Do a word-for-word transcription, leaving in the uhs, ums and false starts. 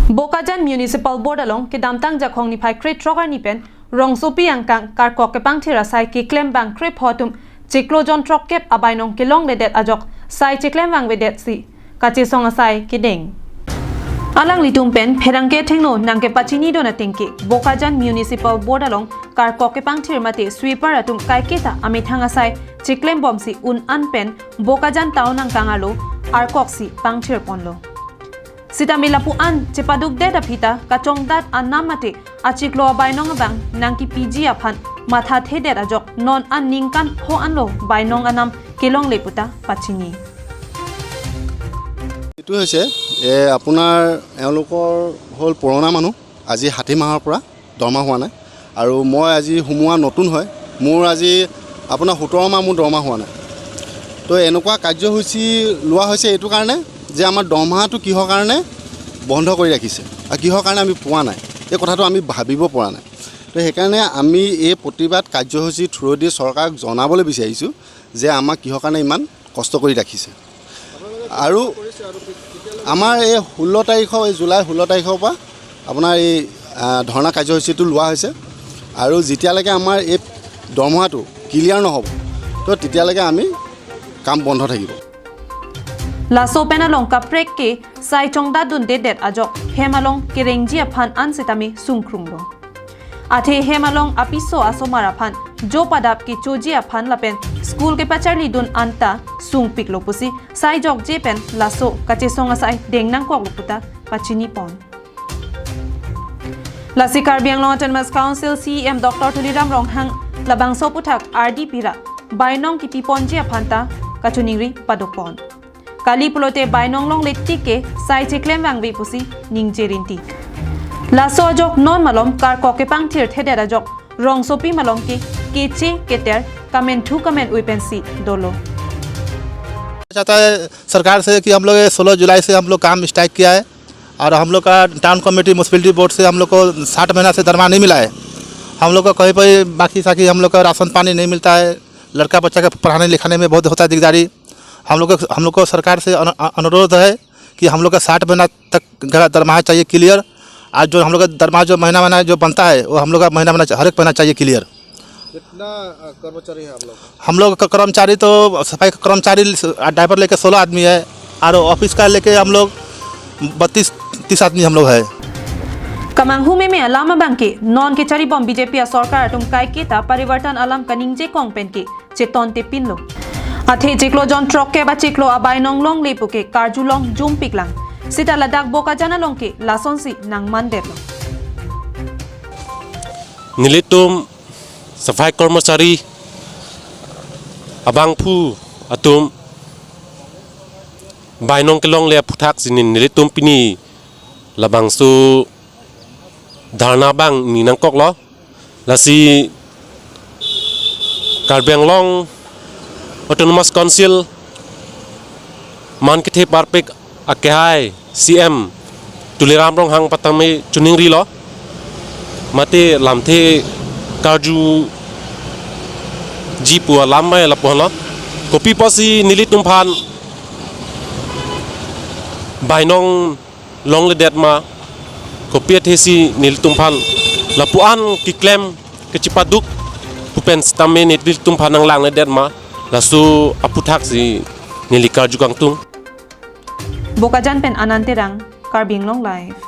Bokajan Municipal Board along kedamtang Jakhong niphai krethrok arni pen rongsopi angkang karkok kepangthir asai keklem bang krepho atum chiklo jon throkkep abainong kelongledet ajok sai chiklem vangvedet si kachesong asai kedeng. Alanglitum pen pherangke thengno nangkepachini don atengke Bokajan Municipal Board along karkok kepangthir mate sweeper atum kaiketa amethang asai chiklem bomsi un an pen Bokajan town angkang arlo arkoksi pangthir ponlo. Sitame lapu an chepadukdet aphi ta kachongdat anam mate achiklo abainong abang nangkipiji aphan mathathedet ajok non an ningkan pho anlo bainong anam kelongle puta pachini. এইটো হৈছে এ, আপোনাৰ এওঁলোকৰ হ'ল পুৰণা মানুহ, আজি ষাঠি মাহৰ পৰা দৰমহা হোৱা নাই। আৰু মই আজি সোমোৱা নতুন হয়, মোৰ আজি আপোনাৰ সোতৰ মাহ মোৰ দৰমহা হোৱা নাই। তো এনেকুৱা কাৰ্যসূচী লোৱা হৈছে এইটো কাৰণে যে আমাৰ দৰমহাটো কিহৰ কাৰণে বন্ধ কৰি ৰাখিছে আৰু কিহৰ কাৰণে আমি পোৱা নাই, এই কথাটো আমি ভাবিব পৰা নাই। তো সেইকাৰণে আমি এই প্ৰতিবাদ কাৰ্যসূচী থ্ৰুৱেদি চৰকাৰক জনাবলৈ বিচাৰিছোঁ যে আমাক কিহৰ কাৰণে ইমান কষ্ট কৰি ৰাখিছে। আৰু আমাৰ এই ষোল্ল তাৰিখৰ, এই জুলাই ষোল্ল তাৰিখৰ পৰা আপোনাৰ এই আ, ধৰ্ণা কাৰ্যসূচীটো লোৱা হৈছে। আৰু যেতিয়ালৈকে আমাৰ এই দৰমহাটো ক্লিয়াৰ নহ'ব, তো তেতিয়ালৈকে আমি কাম বন্ধ থাকিব। Laso pen along kaprek ke sai chongdat dundedet ajok hem along kerengji aphan an sitame sungkrunglo. Athe hem along apiso asomar aphan jo padap kechoji aphan lapen school kepacharli dun anta sungpiklo pusi sai jokje pen laso kachesong asai deng nangkoklo puta pachini pon. Lasi Karbi Anglong Autonomous Council C E M Doctor Tuliram Ronghang labangso aphuthak R D P ra bainong kipi ponji aphan ta kachiningri padopon. Kali pulote bainong longle tik ke sai chiklem vangve pusi ningje rinti. Laso ajok non malom karkok kepangthir thedet ajok rongsopi malom ke keche keter kamenthu kamen-ui pensi dolo. चाहता है सरकार से कि हम लोग ये सोलह जुलाई से हम लोग काम स्ट्राइक किया है और हम लोग का टाउन कमेटी म्यूनसिपलिटी बोर्ड से हम लोग को साठ महीना से दरमाहा नहीं मिला है। हम लोग को कहीं पर बाकी साकी हम लोग का राशन पानी नहीं मिलता है, लड़का बच्चा का पढ़ाने लिखाने में बहुत होता है दिकदारी। हम लोग को हम लोग को सरकार से अन- अ- अनुरोध है कि हम लोग का साठ महीना तक का दरमाहा चाहिए क्लियर। आज जो हम लोग का दरमाहा जो महीना महीना जो बनता है वो हम लोग का महीना महीना हर एक महीना चाहिए क्लियर। कितना अ, कर्मचारी है आप लोग? हम लोग का कर्मचारी तो सफाई का कर्मचारी ड्राइवर लेके सोलह आदमी है और ऑफिस का लेके हम लोग बत्तीस तीस आदमी हम लोग है। Kamanghu meme alam abangke non kecharibom B J P asorkar atum kaiketa parivartan alam kaningje kong penke cheton te pinlo. Athe chiklo jon throkkep achiklo abainong longle puke karjulong jumpiklang. Sita ladak Bokajan along ke lasonsi nangmandetlo. Nelitum safai kormosari abangphu atum bainong kelongle aphuthak sini nelitum pini labangso dharna bang ni nangkoklo. Lasi Karbi Anglong Autonomous Council man kethe parpik akehai C M Tuliram Ronghang patame chiningrilo. Mate lamthe karju ji pu alam mai lapulo. Kopi pusi nelitum aphan bainong longledet ma, kopi athesi nelitum aphan lapu-an keklem kechepaduk pu pen sitame nelitum aphan nanglangledet ma, laso aphuthak si neli karju kangtung. Bokajan pen Anand Terang, Karbi Anglong Live.